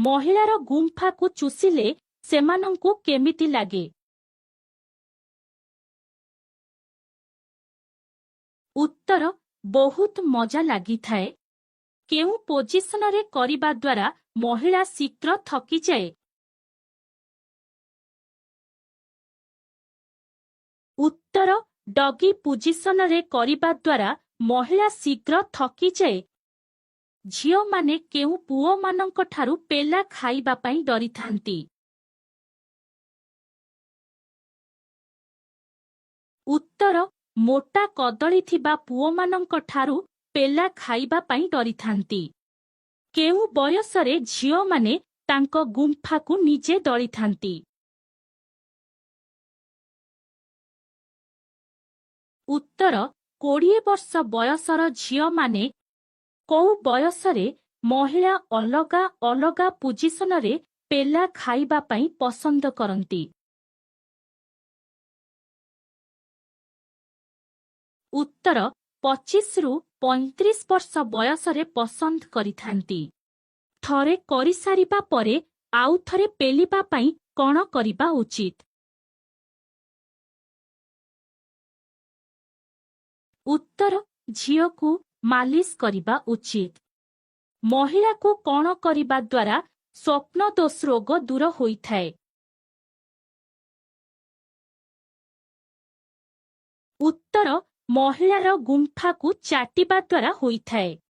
ମହିଳାର ଗୁମ୍ଫାକୁ ଚୁଷିଲେ ସେମାନଙ୍କୁ କେମିତି ଲାଗେ? ଉତ୍ତର, ବହୁତ ମଜା ଲାଗିଥାଏ। କେଉଁ ପୋଜିସନରେ କରିବା ଦ୍ୱାରା ମହିଳା ଶୀଘ୍ର ଥକିଯାଏ? ଉତ୍ତର, ଡଗି ପୋଜିସନରେ କରିବା ଦ୍ୱାରା ମହିଳା ଶୀଘ୍ର ଥକିଯାଏ। ଝିଅମାନେ କେଉଁ ପୁଅମାନଙ୍କଠାରୁ ପେଲା ଖାଇବା ପାଇଁ ଡରିଥାନ୍ତି? ଉତ୍ତର, ମୋଟା କଦଳୀ ଥିବା ପୁଅମାନଙ୍କଠାରୁ ପେଲା ଖାଇବା ପାଇଁ ଡରିଥାନ୍ତି। କେଉଁ ବୟସରେ ଝିଅମାନେ ତାଙ୍କ ଗୁମ୍ଫାକୁ ନିଜେ ଦଳିଥାନ୍ତି? ଉତ୍ତର, 20 ବର୍ଷ ବୟସର ଝିଅମାନେ। କୋଉ ବୟସରେ ମହିଳା ଅଲଗା ଅଲଗା ପୋଜିସନରେ ପେଲା ଖାଇବା ପାଇଁ ପସନ୍ଦ କରନ୍ତି? ଉତ୍ତର, 25ରୁ 35 ବର୍ଷ ବୟସରେ ପସନ୍ଦ କରିଥାନ୍ତି। ଥରେ କରିସାରିବା ପରେ ଆଉ ଥରେ ପେଲିବା ପାଇଁ କଣ କରିବା ଉଚିତ? ଉତ୍ତର, ଝିଅକୁ ମାଲିସ କରିବା ଉଚିତ। ମହିଳାକୁ କଣ କରିବା ଦ୍ୱାରା ସ୍ୱପ୍ନଦୋଷ ରୋଗ ଦୂର ହୋଇଥାଏ? ଉତ୍ତର, ମହିଳାର ଗୁମ୍ଫାକୁ ଚାଟିବା ଦ୍ୱାରା ହୋଇଥାଏ।